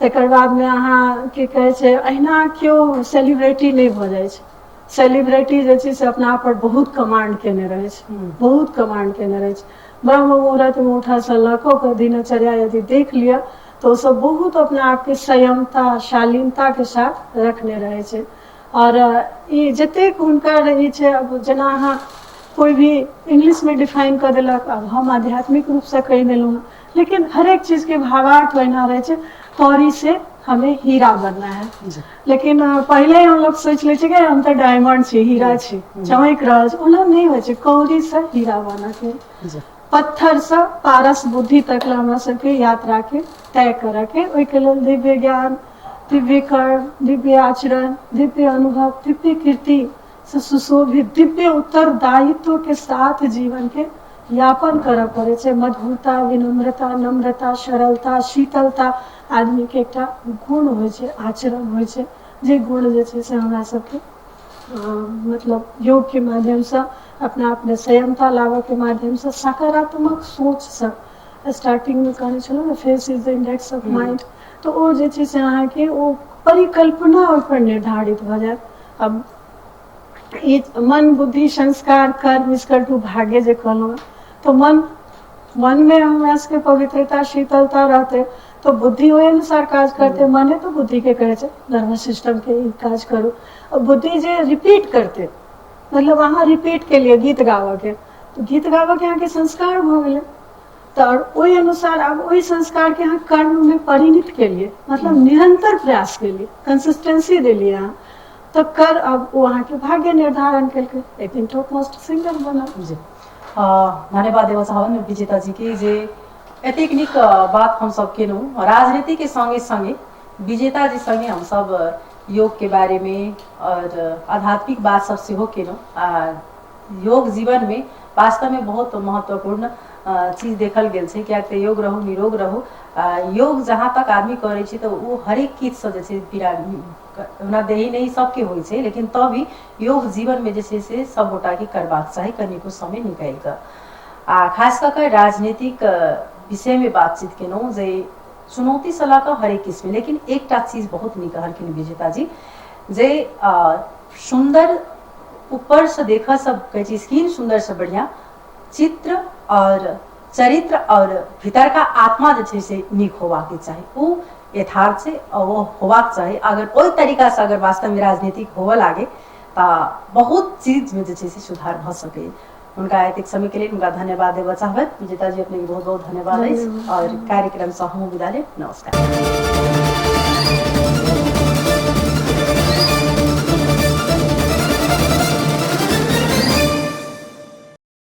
तकर बादमे अहाँ की कहै छै, अहिना केओ सेलिब्रिटी नहि भऽ जाइ छै। सेलिब्रिटी जे छै से अपना पर बहुत कमांड केने रहै छै, बहुत कमांड केने रहै छै। ब्रह्म मुहूर्तमे उठऽसँ लऽ कऽ ओकर दिनचर्या यदि देख लिअ तऽ ओसभ बहुत अपना आपके संयमता शालीनताके साथ रखने रहै छै। आओर ई जतेक हुनकर ई छै, आब जेना अहाँ कोइ भी इंग्लिशमे डिफाइन कऽ देलक, आब हम आध्यात्मिक रूपसँ कहि देलहुँ हँ, लेकिन हरेक चीजके भावार्थ ओहिना रहै छै, कौड़ी से हमें हीरा बनना है। लेकिन पहिले हम लोग सोचि लै छियै कि हम तऽ डायमंड छी, हीरा छी, चमकि रहल छी। ओना नहि होइ छै। कौड़ीसँ हीरा बनऽके, पत्थरसँ पारस बुद्धि तक ला हमरा सबके यात्राके तय करऽके, ओहिके लेल दिव्य ज्ञान, दिव्य कर्म, दिव्य आचरण, दिव्य अनुभव, दिव्य कीर्ति से सुशोभित दिव्य उत्तरदायित्व के साथ जीवन के यापन करऽ पड़ै छै। मधुरता, विनम्रता, नम्रता, सरलता, शीतलता आदमीके एकटा गुण होइ छै, आचरण होइ छै। जे गुण जे छै से हमरा सबके मतलब योगके माध्यमसँ, अपना आपमे संयमता लाबऽके माध्यमसँ, सकारात्मक सोचसँ, स्टार्टिंगमे कहने छलहुँ ने, face is the index of mind, तऽ ओ जे छै से अहाँके ओ परिकल्पना ओहिपर निर्धारित भऽ जायत। आब ई मन, बुद्धि, संस्कार, कर्म is equal to भाग्य जे कहलहुँ, तऽ मनमे हमरा सबके पवित्रता, शीतलता रहतै तऽ बुद्धि ओहि अनुसार काज करतै। मने तऽ बुद्धिके कहै छै नर्वस सिस्टमके, ई काज करू। आओर बुद्धि जे रिपीट करतै, मतलब अहाँ रिपीट केलियै गीत गाबऽके, तऽ गीत गाबऽके अहाँके संस्कार भऽ गेलै, तऽ ओहि अनुसार आब ओहि संस्कारके अहाँ कर्ममे परिणित केलियै, मतलब निरन्तर प्रयास केलियै, कंसिस्टेंसी देलियै अहाँ, तऽ कर अब ओ अहाँके भाग्य निर्धारण केलकै, एक दिन टॉप मोस्ट सिंगर बनल। जी, धन्यवाद देबऽ चाहबनि विजेता जी के जे एतेक नीक बात हमसब केलहुँ। राजनीति के संगे संगे विजेता जी संगे हमसब योग के बारे में और आध्यात्मिक बात सब सेहो केलहुँ। आ योग जीवन में वास्तव में बहुत महत्वपूर्ण चीज देखल गेल छै, कियाक तऽ योग रहू निरोग रहू। योग जहाँ तक आदमी करै छै तऽ ओ हरेक किछुसँ जे छै पीड़ा ओना देही नहीं सबके होइ छै, लेकिन तब भी योग जीवनमे जे छै से सब गोटाके करबाक चाही कनिको समय निकालि कऽ। आ खास कऽ कऽ राजनीतिक विषयमे बातचीत केलहुँ जे चुनौतीसँ लऽ कऽ हरेक किस्ममे, लेकिन एकटा चीज बहुत नीक कहलखिन विजेता जी जे सुन्दर ऊपरसँ देखऽसँ कहै छै स्किन सुन्दरसँ बढ़िआँ चित्र और चरित्र और भीतरका आत्मा जे छै से नीक होबाक चाही, ओ यथार्थ छै और ओ होबाक चाही। अगर ओहि तरीकासँ अगर वास्तवमे राजनीतिक होबऽ लागे तऽ बहुत चीजमे जे छै से सुधार भऽ सकैए। हुनका एतेक समयके लेल हुनका धन्यवाद देबऽ चाहबै। विजेता जी, अपनेके बहुत बहुत धन्यवाद अछि और कार्यक्रमसँ हमहूँ विदा लेब। नमस्कार।